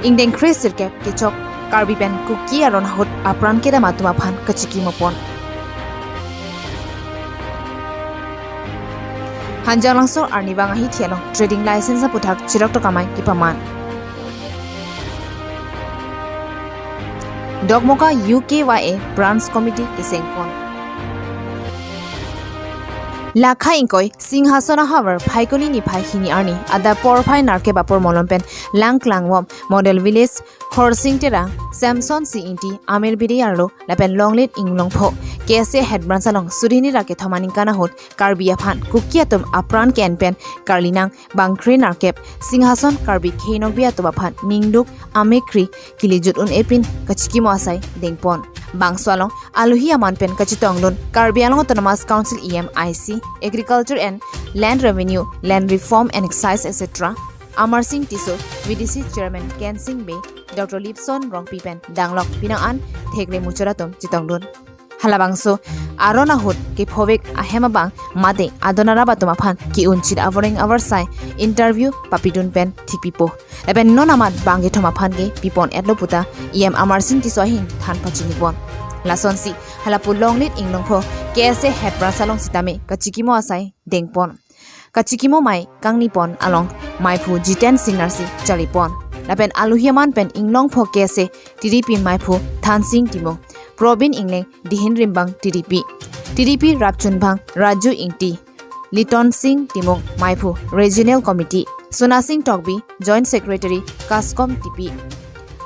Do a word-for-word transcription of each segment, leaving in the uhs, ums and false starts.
ingdeng kre sirkep kechok Karbi pen Kuki aron ahut apran kedam atum aphan kachikimo pon. Hanjanglangso arnivang ahithi along trading license aputhak chirok tok amei kepaman. Dokmoka U K Y A Branch Committee keseng pon. Lakha ingkoi Singhason ahavar Phaikuni niphai hini arni adap porphai nerkep apor malom pen Langklangvom Model Village, Khorsing Terang, Samson C Ingti, Amir Bidi arlo lapen Longlit Inglongpho K S A Head Branch along suri hini ra kethom aningkan ahut Karbi aphan Kuki atum apran ke-en pen karli nang bang kre nerkep Singhason Karbi Khei Nokbe atum aphan ningduk amekri kilijut un-e pin kachikimo asai dengpon. Bangso along aluhi aman pen kachetongdun Karbi Anglong Autonomous Council E M, I C, Agriculture and Land Revenue, Land Reform and Excise, et cetera Amar Singh Tisso, V D C Chairman Ken Singh Bey, Doctor Lipson Rongpi pen danglok pinang an thekre muchot atum chetongdun. Halabangso aron ahut kephovek ahem abang mate adon arap atum aphan ke-unchit avoreng avarsai interview papidun pen thikpipo. Lapen non amat bang kethom aphan ke pipon-etlo puta E M Amar Singh Tisso ahin than pachinipon. Lasonsi halapu Longlit Inglongpho K S A Head Branch along sitame kachikimo asai dengpon. Kachikimo mei kangnipon along meiphu Jiten Singh arsi charlipon. Lapen aluhi aman pen Inglongpho K S A T D P meiphu Thansing Timung, Probin Ingleng Dihin Rimbang T D P, T D P rapchunbang Raju Ingti, Liton Singh Timung meiphu Regional Committee, Sona Singh Tokbi Joint Secretary Kaskom T P,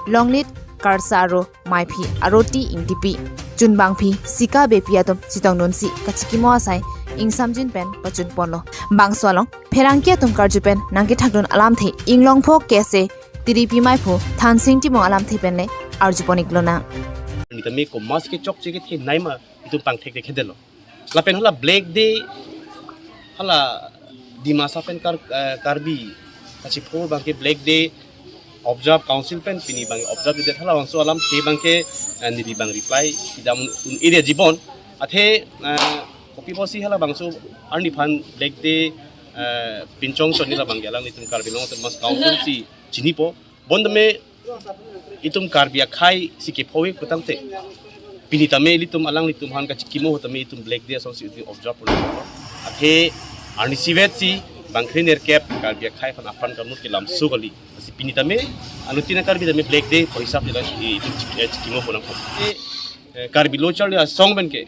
Longlit Karsa aro meiphi Aroti Ingtipi, chunbangphi Sika Beypi atum chetongdunsi kachikimo asai ingsamjin pen pachunponlo. Bangso along pherangke atum karju pen nangkethakdun alamthe Inglongpho K S A T D P meiphu Thansing Timung alamthe pen le arjupon-iklonang. Nitame komas kechokche kethenei ma itum pangthek thekthedetlo. Lapen hala Black Day, hala Dimasa pen Kar-, eh, Karbi kachipho abangke Black Day observe, council pen pini abang observe-det, halabangso alamthe abangke, eh, neli abang reply kedam un-e-ri ajibon. Athe, eh, kopi pusi halabangso arniphan Black Day, eh, pinchong chon neli abangke alanglitum Karbi Anglong Autonomous Council si chinipo. Bontame itum Karbi akhei si kephovek putangte, pini tame ilitum alanglitum aphan kachikimo ahut tame itum Black Day asonsi itum observe pon. Athe arni isivet si bang kre nerkep Karbi akhei aphan apran kamut kelamso kali. Lasi pini tame anuttin a-Karbi tame Black Day pu hisap neli itum chik-, eh, chikimo pon nangkok. Eh, eh, Karbi Lo Charli Asong pen ke,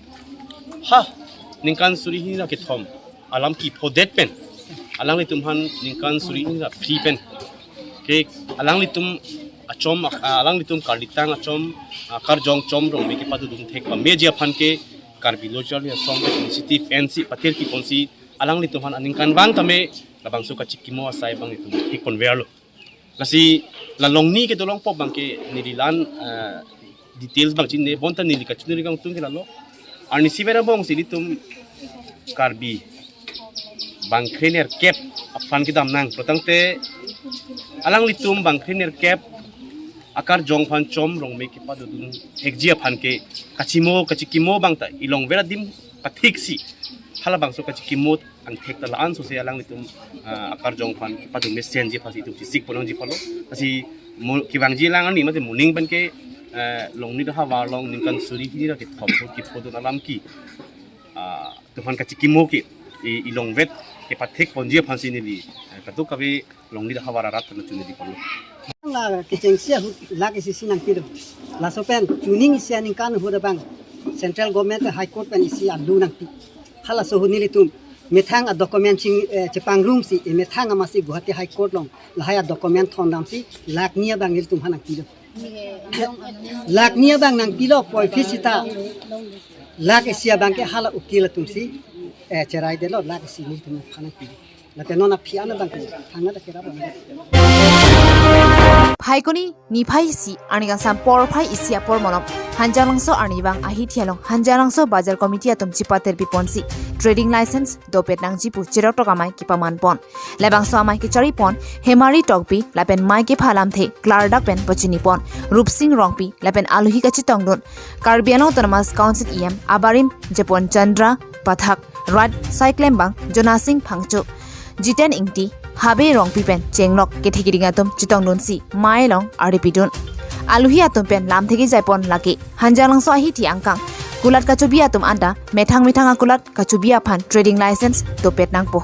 ha, ningkan suri hini ra kethom alam kephodet pen, alanglitum aphan ningkan suri hini ra free pen ke alanglitum achom, ah, alanglitum karlitang achom, ah, karjong chom rongme kepadodun thek pameji aphan ke Karbi Lo Charli Asong pen initiative ensi patir kiponsi alanglitum aphan aningkanvang tame labangso kachikimo asai abang itum thekponverlo. Lasi la Longni kedo longpo abangke neli la-an, eh, details abang chinine, bonta neli kachinine kangtung ke lalo. Arni isivet angbong si ilitum Karbi bang kre nerkep apran kedam nang putangte, alanglitum bang kre nerkep akarjong aphan chom rongme kepadodun thekji aphan ke kachimo, kachikimo abang ta ilongvet adim pathiksi halabangso kachikimo angthek ta la-an sose alanglitum, ah, akarjong aphan kepadun mesenji aphansi itum chisik pon nangji apotlo. Lasi mo-, kevangji alang arni mate moning pen ke, eh, Longni ahavar along ningkan suri hini ra kethom apor kephodun alam ke, ah, itum aphan kachikimo ke i-, ilongvet kepathek ponji aphansi neli, eh, kadokave Longni ahavar arat pen chunidi ponlo. La kechengsi ahut lakh isi si nangpilo. Laso pen chuning isi aningkan ahut abang Central Government High Court pen isi alu nangpi. Halaso ahut nelitum methang a-document ching, eh, chepangrumsi, eh, methang amatsi Guwahati High Court along lahai a-document thondamsi lakh ni abang nelitum aphan nangpilo. Lakh ni abang nangpilo puvoiphit sita lakh isi abang ke hala ukil atumsi, eh, cheraidetlo, lakh isi nelitum aphan nangpilo. Lapen non aphi an abang ke thangnatta kerap abang. Phaikuni niphai isi arni kangsam porphai isi apor malom Hanjanglangso arnivang ahithi along Hanjanglangso Bazar Committee atum chepater piponsi trading license dopet nangji pu chirok tok amei kepaman pon. Labangso amei kecharipon Hemari Tokbi lapen mei kepha alamthe klardak pen pachinipon Rupsing Rongpi lapen aluhi kachetongdun Karbi Anglong Autonomous Council E M abarim Jepon Chandra Pathak, Rat Saiklembang Jonasing Phangcho, Jiten Ingti, Habe Rongpi pen chenglok kethe keding atum chetongdunsi mai along aripidun. Aluhi atum pen lamthe kejaipon lake Hanjanglangso ahithi angkang kulat kachobi atum anta methang methang akulat kachobi aphan trading license dopet nangpo.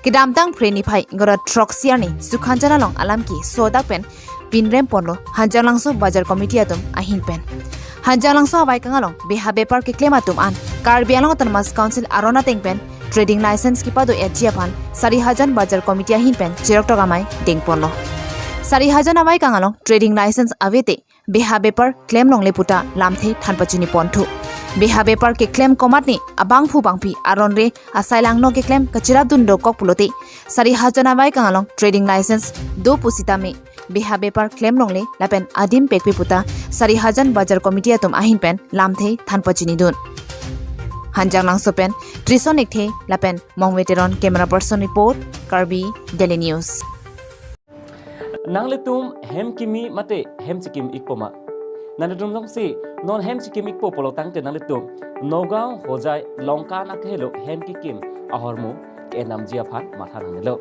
Kedamtang Phre niphai ingkoi ra throksi arni Sukhanjan along alam keso adak pen pinrem ponlo Hanjanglangso Bazar Committee atum ahin pen. Hanjanglangso avaikang along beha bepar keklem atum an Karbi Anglong Autonomous Council aron ateng pen trading license kepado etji aphan Sarihajan Bazar Committee ahin pen cheroktok amei dengponlo. Sarihajan avaikang along trading license avete beha bepar klem longle puta lamthe than pachini ponthu. Beha bepar keklem komatne abangphu bangpi aron re asai langno keklem kachirapdun dokok pulote Sarihajan avaikang along trading license do pusitame beha bepar klem longle lapen adim pekpe puta Sarihajan Bazar Committee atum ahin pen lamthe than pachinidun. Hanjanglangso pen Trison Ekthe lapen Mongve Teron, camera person report, Karbi Daily News. Nanglitum hem kimi mate hem chikim ikpo ma? Nanglitum jongsi non hem chikim ikpo pulo tangte nanglitum Nagaon, Hojai, Lanka nang kahelo hem kekim ahormu ke-enamji aphan matha nangnelo.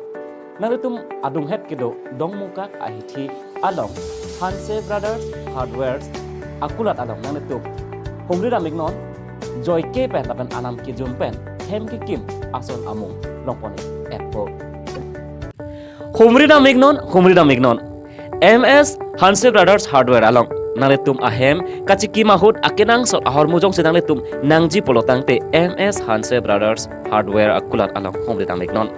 Nanglitum adunghet kedo Dongmukak ahithi along Hanse Brothers Hardware akulat along nanglitum humri dam iknon, joike pen lapen anam kejum pen hem kekim ason amung longpon-ik etpo. Humri dam iknon, humri dam iknon. M S Hanse Brothers Hardware along nanglitum ahem kachikim ahut akenangsot ahormu jongsi nanglitum nangji pulo tangte M S Hanse Brothers Hardware akulat along humri dam iknon.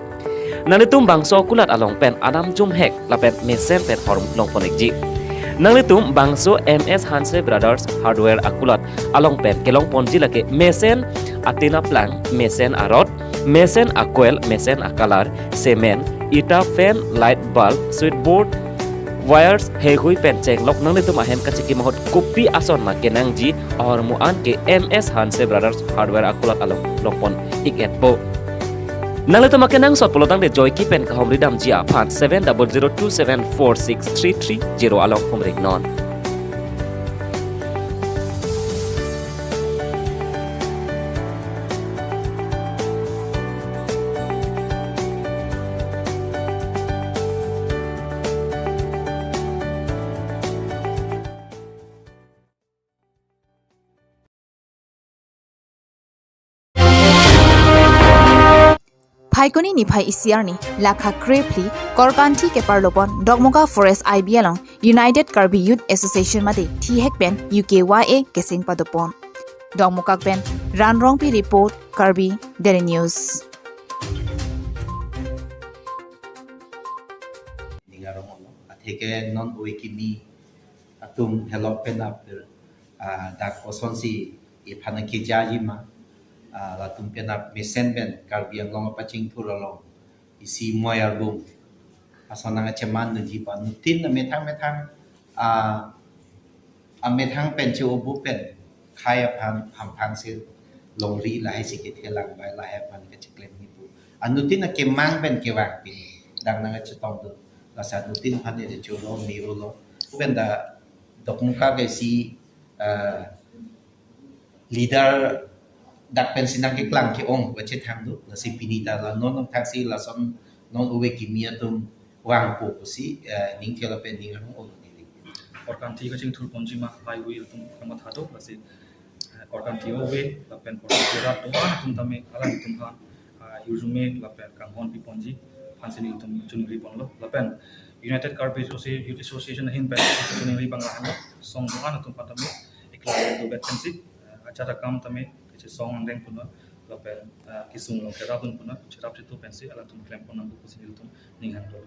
Nanglitum bangso akulat along pen anam jumhek lapen mesen pen hormu longpon-ikji. Nanglitum bangso M S Hanse Brothers Hardware akulat along pen kelongponji lake mesen atina plang, mesen arod, mesen a-coil, mesen a-color, cement, ita, fan, light bulb, switchboard, wires, heihui pen chenglok nanglitum ahem kachikim ahut kopi ason ma kenangji ahormu an ke M S Hanse Brothers Hardware akulat along longpon-ik etpo. Nanglitum akenangsot pulo tangte joike pen kahumri damji aphan seven double zero two seven four six three three zero along humri iknon. Phaikuni niphai isi arni lakha krephli Korkanthi keparlopon Dokmoka Forest I B along United Karbi Youth Association mate thihek pen U K Y A keseng padopon. Dokmoka pen Ran Rongpi report, Karbi Daily News. Ningarong olo, atheke non ove kimi atum helok penap, ah, dak kosonsi iphan kejaji ma, ah, latum penap mesen pen Karbi Anglong apachingthur along isi moi arbung ason nangcheman dunji pu anuttin amethang methang, ah, amethang pen che-obu pen khai aphan hamphang si longri lahai si kethelang bai lahai aphan kachiklem ni pu anuttin akemang pen kevang pini dang nangchetongdun. Lasi anuttin aphan ere cholo miro lo. Pen dak Dokmoka ke si, eh, leader dak pensi nangkeklang ke-ong kachethang do. Lasi pini ta la non nangthaksi lason non ove kimi atum vangpo pusi, eh, ning thelo pen ning arong olo neli. Korkanthi kachingthur ponji ma pai hui atum kamatha do, lasi, eh, Korkanthi ove lapen Korkanthi rat do-an atum tame alanglitum aphan, ah, hirjume lapen kanghon piponji aphansi nelitum chiningri ponlo. Lapen United Karbi Associ-, Youth Association ahin pen chiningri abang lahenlo, song do-an atum aphan tame ikla do bet pensi, eh, ajat akam tame kachesong angdeng puna lapen, eh, kesung along kerapdun puna cherap chetu pensi alangtum klem pon nangpo pusi nelitum ning hanglo.